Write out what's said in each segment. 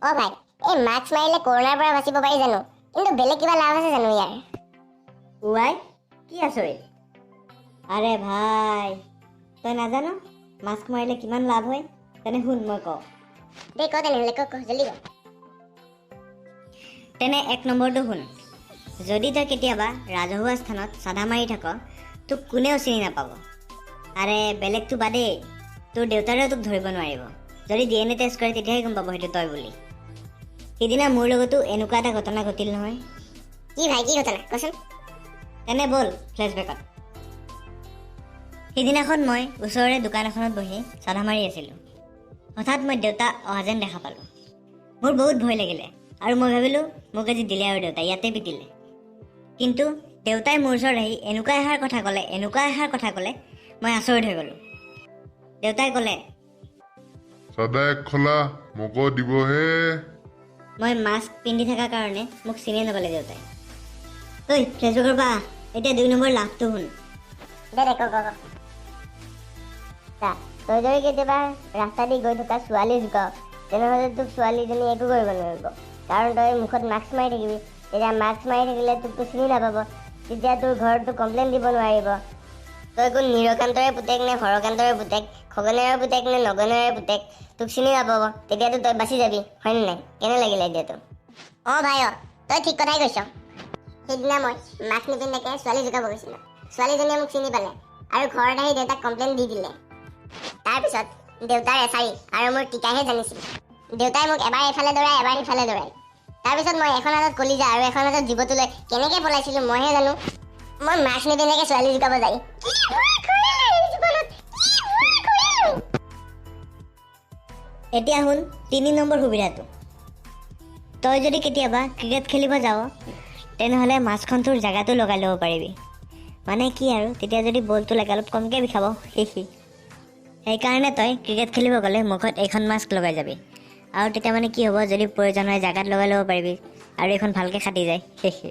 অ ভাই, এই মাস্ক মাৰিলে কৰোণাৰ পৰা বাচিব পাৰি জানো? কিন্তু বেলেগ কিবা লাভ আছে জানো ইয়াৰ? উৱাই, কি আচৰিত! আৰে ভাই, তই নাজান মাস্ক মাৰিলে কিমান লাভ হয়? তেনে শুন, মই কওঁ। দে, ক তেনেহ'লে, ক ক, জল্দি ক। তেনে এক নম্বৰটো শুন। যদি তই কেতিয়াবা ৰাজহুৱা স্থানত চাধা মাৰি থাক, তোক কোনেও চিনি নাপাব। আৰে বেলেগটো বাদেই, তোৰ দেউতাৰেও তোক ধৰিব নোৱাৰিব। যদি ডিএনএ টেষ্ট কৰে, তেতিয়াহে গম পাব সেইটো তই বুলি। সিদিনা মোৰ লগতো এনেকুৱা এটা ঘটনা ঘটিল নহয়। কি ভাই, কি ঘটনা, কচোন। তেনে ব'ল ফ্লেছবেকত। সিদিনাখন মই ওচৰৰে দোকান এখনত বহি চাধা মাৰি আছিলোঁ। হঠাৎ মই দেউতা অহা যেন দেখা পালোঁ। মোৰ বহুত ভয় লাগিলে আৰু মই ভাবিলোঁ, মোক আজি দিলে আৰু, দেউতাই ইয়াতে পিটিলে। কিন্তু দেউতাই মোৰ ওচৰত আহি এনেকুৱা এষাৰ কথা ক'লে, এনেকুৱা এষাৰ কথা ক'লে, মই আচৰিত হৈ গ'লোঁ। দেউতাই ক'লে, চাদা এক খোলা মোকো দিবহে। মই মাস্ক পিন্ধি থকাৰ কাৰণে মোক চিনিয়ে নাপালে দেউতাই। ঐ, ফ্লেছবেকৰ পৰা আহ। এতিয়া দুই নম্বৰ লাভটো শুন। দে দে, ক ক ক। চা, তই যদি কেতিয়াবা ৰাস্তা দি গৈ থকা ছোৱালী জোকাৱ, তেনেহ'লে তোক ছোৱালীজনী একো কৰিব নোৱাৰিব, কাৰণ তই মুখত মাস্ক মাৰি থাকিবি। তেতিয়া মাস্ক মাৰি থাকিলে তোকতো চিনি নাপাব। তেতিয়া তোৰ ঘৰততো কমপ্লেইন দিব নোৱাৰিব। তই কোন নীলকান্তৰে পুতেক নে হৰকান্তৰে পুতেক, খগনেৰে পুতেক নে নগনেৰে পুতেক, তোক চিনি নাপাব। তেতিয়াতো তই বাচি যাবি, হয়নে নাই? কেনে লাগিলে আইডিয়াটো? অঁ ভাই, অঁ, তই ঠিক কথাই কৈছ। সেইদিনা মই মাস্ক নিপিন্ধাকৈ ছোৱালী জোকাব গৈছিলোঁ। ছোৱালীজনীয়ে মোক চিনি পালে আৰু ঘৰত আহি দেউতাক কমপ্লেইন দি দিলে। তাৰপিছত দেউতাৰ এচাৰি আৰু মোৰ টিকাইহে জানিছিল। দেউতাই মোক এবাৰ এইফালে দৌৰাই, এবাৰ সিফালে দৌৰাই। তাৰপিছত মই এখন হাতত কলিজা আৰু এখন হাতত জীৱটো লৈ কেনেকৈ পলাইছিলোঁ, মইহে জানো। মই মাস্ক নিপিন্ধাকৈ ছোৱালী জোকাব যাই কি ভুল কৰিলোঁ এই জীৱনত, কি ভুল কৰিলোঁ! এতিয়া শুন তিনি নম্বৰ সুবিধাটো। তই যদি কেতিয়াবা ক্ৰিকেট খেলিব যাৱ, তেনেহ'লে মাস্কখন তোৰ জেগাতো লগাই ল'ব পাৰিবি। মানে কি আৰু, তেতিয়া যদি বলটো লাগে, অলপ কমকৈ বিষাব। হিহি। সেইকাৰণে তই ক্ৰিকেট খেলিব গ'লে মুখত এইখন মাস্ক লগাই যাবি। আৰু তেতিয়া মানে কি হ'ব, যদি প্ৰয়োজন হয় জেগাত লগাই ল'ব পাৰিবি আৰু এইখন ভালকৈ খাটি যায়। হিহি।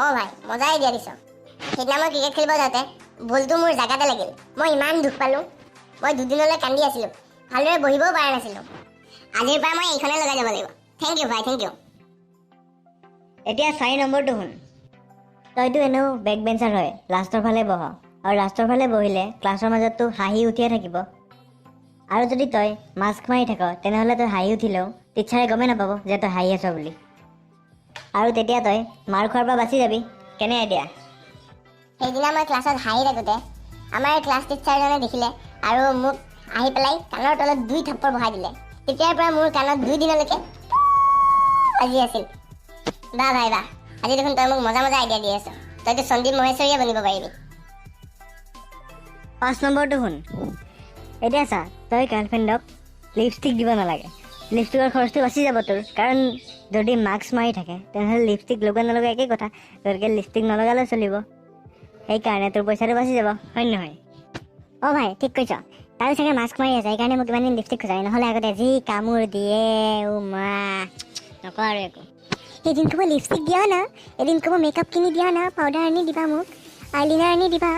অঁ ভাই, মজা আইডিয়া দিছ। সেইদিনা মই ক্ৰিকেট খেলিব যাওঁতে বলটো মোৰ জেগাতে লাগিল। মই ইমান দুখ পালোঁ, মই দুদিনলৈ কান্দি আছিলোঁ, ভালদৰে বহিবও পৰা নাছিলোঁ। আজিৰ পৰা মই এইখনে লগাই যাব লাগিব। Thank U ভাই, thank U. এতিয়া চাৰি নম্বৰটো শুন। তইতো এনেও বেক বেঞ্চাৰ হয়, লাষ্টৰ ফালে বহ। আৰু লাষ্টৰ ফালে বহিলে ক্লাছৰ মাজততো হাঁহি উঠিয়ে থাকিব। আৰু যদি তই মাস্ক মাৰি থাক, তেনেহ'লে তই হাঁহি উঠিলেও টিচাৰে গমেই নাপাব যে তই হাঁহি আছ বুলি। আৰু তেতিয়া তই মাৰ খোৱাৰ পৰা বাচি যাবি। কেনে আইডিয়া? সেইদিনা মই ক্লাছত হাঁহি থাকোঁতে আমাৰ ক্লাছ টিচাৰজনে দেখিলে আৰু মোক আহি পেলাই কাণৰ তলত দুই থাপ্পৰ বহাই দিলে। তেতিয়াৰ পৰা মোৰ কাণত 2 দিনলৈকে বাজি আছিল। বাহ ভাই বাহ, আজি দেখোন তই মোক মজা মজা আইডিয়া দি আছ। তইতো সন্দীপ মহেশ্বৰীয়ে বনিব পাৰিবি। পাঁচ নম্বৰটো শুন। এতিয়া চা, তই গাৰ্লফ্ৰেণ্ডক লিপষ্টিক দিব নালাগে। লিপষ্টিকৰ খৰচটো বাচি যাব তোৰ, কাৰণ যদি মাস্ক মাৰি থাকে, তেনেহ'লে লিপষ্টিক লগোৱা নলগোৱা একেই কথা। গতিকে লিপষ্টিক নলগালেও চলিব। সেইকাৰণে তোৰ পইচাটো বাচি যাব, হয় নহয়? অ ভাই, ঠিক কৈছ। তাইও চাগে মাস্ক মাৰি আছে, সেইকাৰণে মোক ইমান দিন লিপষ্টিক খোজাই। নহ'লে আগতে যি কামোৰ দিয়ে, অ মা, নকওঁ আৰু একো। এদিন ক'ব লিপষ্টিক দিয়া না, এদিন ক'ব মেকআপ কিনি দিয়া না, পাউডাৰ আনি দিবা মোক, আইলিনাৰ আনি দিবা,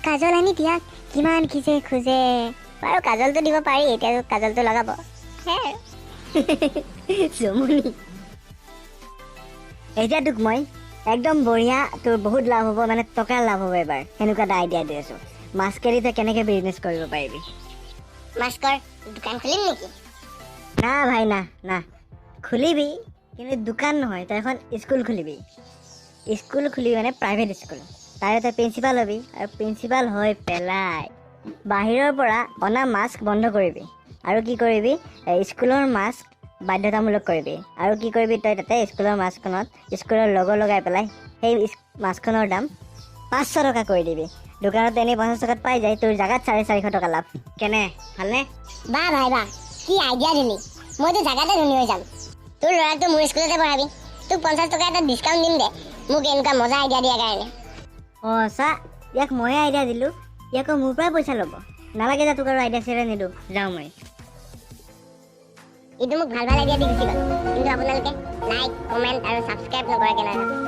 কাজল আনি দিয়া, কিমান কি যে খোজে। বাৰু, কাজলটো দিব পাৰি, এতিয়া কাজলটো লগাব, সেয়াই আৰু। জমনি। এতিয়া তোক মই একদম বঢ়িয়া, তোৰ বহুত লাভ হ'ব, মানে টকাৰ লাভ হ'ব এবাৰ, সেনেকুৱা এটা আইডিয়া দি আছোঁ। মাস্কেদি তই কেনেকৈ বিজনেছ কৰিব পাৰিবি। মাস্কৰ দোকান খুলিম নেকি? না ভাই, না না। খুলিবি, কিন্তু দোকান নহয়, তই এখন স্কুল খুলিবি। স্কুল খুলিবি মানে প্ৰাইভেট স্কুল। তাৰে তই প্ৰিন্সিপাল হ'বি আৰু প্ৰিন্সিপাল হৈ পেলাই বাহিৰৰ পৰা অনা মাস্ক বন্ধ কৰিবি। আৰু কি কৰিবি, স্কুলৰ মাস্ক বাধ্যতামূলক কৰিবি। আৰু কি কৰিবি, তই তাতে স্কুলৰ মাস্কখনত স্কুলৰ লগো লগাই পেলাই সেই মাস্কখনৰ দাম 500 টকা কৰি দিবি। দোকানত এনেই 50 টকাত পাই যায়, তোৰ জেগাত 450 টকা লাভ। কেনে, ভালনে? বাহ ভাই বাহ, কি আইডিয়া দিলি! মইতো জাগাতে ধনী হৈ যাম। তোৰ ল'ৰাটো মোৰ স্কুলতে পঢ়াবি। তোক 50 টকা এটা ডিছকাউণ্ট দিম দে, মোক এনেকুৱা মজা আইডিয়া দিয়াৰ কাৰণে। অঁ চা, ইয়াক ময়ে আইডিয়া দিলোঁ, ই আকৌ মোৰ পৰাই পইচা ল'ব। নালাগে যা, তোক আৰু আইডিয়া চাইডিয়া নিদিওঁ, যাওঁ মই। এইটো মোক ভাল ভাল আইডিয়া দি গুচি গ'ল, কিন্তু আপোনালোকে লাইক, কমেণ্ট আৰু ছাবস্ক্ৰাইব নকৰাকৈ নাযাব।